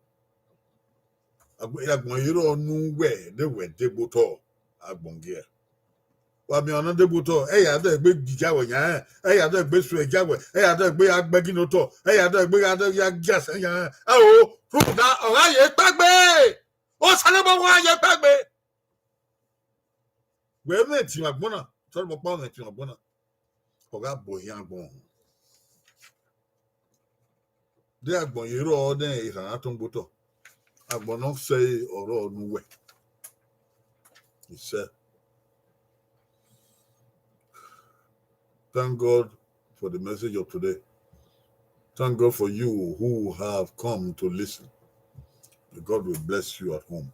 agbọn, agbọn ye rrọọ ne uwẹ, de wẹ de gbe otọ, agbọn giẹ. Wa miẹn ọna de gbe otọ, ẹ ya dọ egbe gija wẹ yan, ẹ ya dọ egbe suẹ ja wẹ, ẹ ya dọ egbe gha gbẹgi ne otọ, ẹ ya dọ egbe gha dọ ya gia sẹ yan. Ẹ o, rhunmwuda, ọ gha ye kpagbe. Osanobua wa ye kpagbe. Wẹ mwẹ etiẹn agbọn na, Osanobua ọkpa mwẹ etiẹn agbọn na, ọ gha bọ ohian agbọn. De agbọn ye rrọọ nẹ erhan na tọn gbe otọ, agbọn ne ọ sẹ ọrọre ne uwẹ. He said, thank God for the message of today. Thank God for you who have come to listen. May God will bless you at home.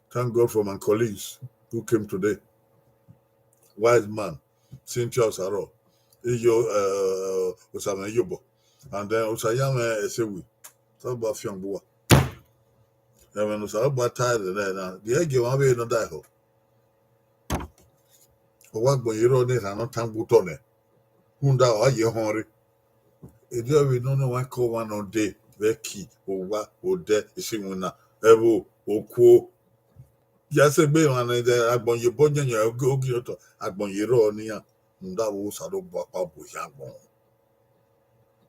Thank God for my colleagues who came today. Wise man, Cynthia Osaro, Iyo, uh, Osama Iyobo, and then Osayame Esewi. Talk about Fiangbuwa. And when Osama tired of that, now the egg you want to know that ho. Ọ wa gbẹn yẹrẹ ọ ne erhan ne ọ tọn gbe otọ nẹ, rhunmwuda ọ ye họn rre. Erriọ vbe ne ọnii wa ke ọmwa ne ọ dee vbe ẹki, owa, odẹ, isiwinna, ẹvbo, okuo. Ya sẹ egbe emwa ne agbọn ye obọ yẹnyẹn ogie otọ, agbọn ye rrọọ ne iran, rhunmwuda vbe Osanobua ọkpa bu ohiagbọn.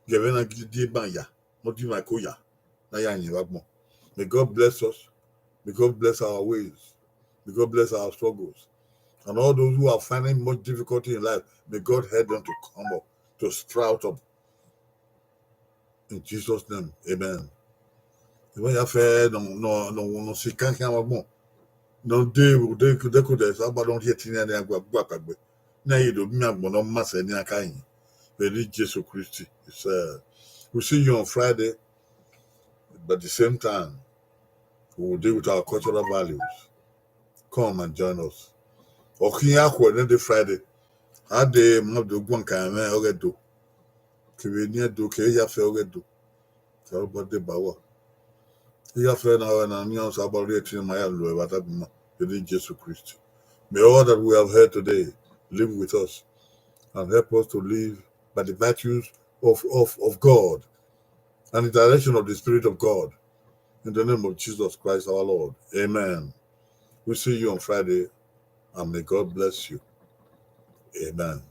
Ghẹ vbe na gie ban ya, ne ọ di mwẹ ko ya, ne a ya yin vbe agbọn. May God bless us. May God bless our ways. May God bless our struggles. And all those who are finding much difficulty in life, may God help them to come up, to sprout up. In Jesus' name, amen. Ẹmwẹ ya fẹ nọ, nọ, nọ, nọ si kan khian vbe agbọn. Ne ọ de, de, de ko de sa ba nọ rhie ẹtin ne a gua, gua kpaegbe. Ne a ye do miẹn agbọn ne ọ ma sẹ ne a ka yin. Vbe eni Jesu Kristi. It's, uh, we see you on Friday, but at the same time, we will deal with our cultural values. Come and join us. Ọ khian khuẹ ne de Friday. A de ma do guan kan mwẹ ọghe do. Kevbe eni Ẹdo, kevbe Iyafẹ ọghe do. Osanobua deba uwa. Iyafẹ na, ọghe na, ne Osanobua rhie ẹtin ma ya lu ẹvba dagbe ima, vbe eni Jesu Kristi. May all that we have heard today live with us and help us to live by the virtues of, of, of God and the direction of the Spirit of God. In the name of Jesus Christ our Lord. Amen. We'll see you on Friday, and may God bless you. Amen.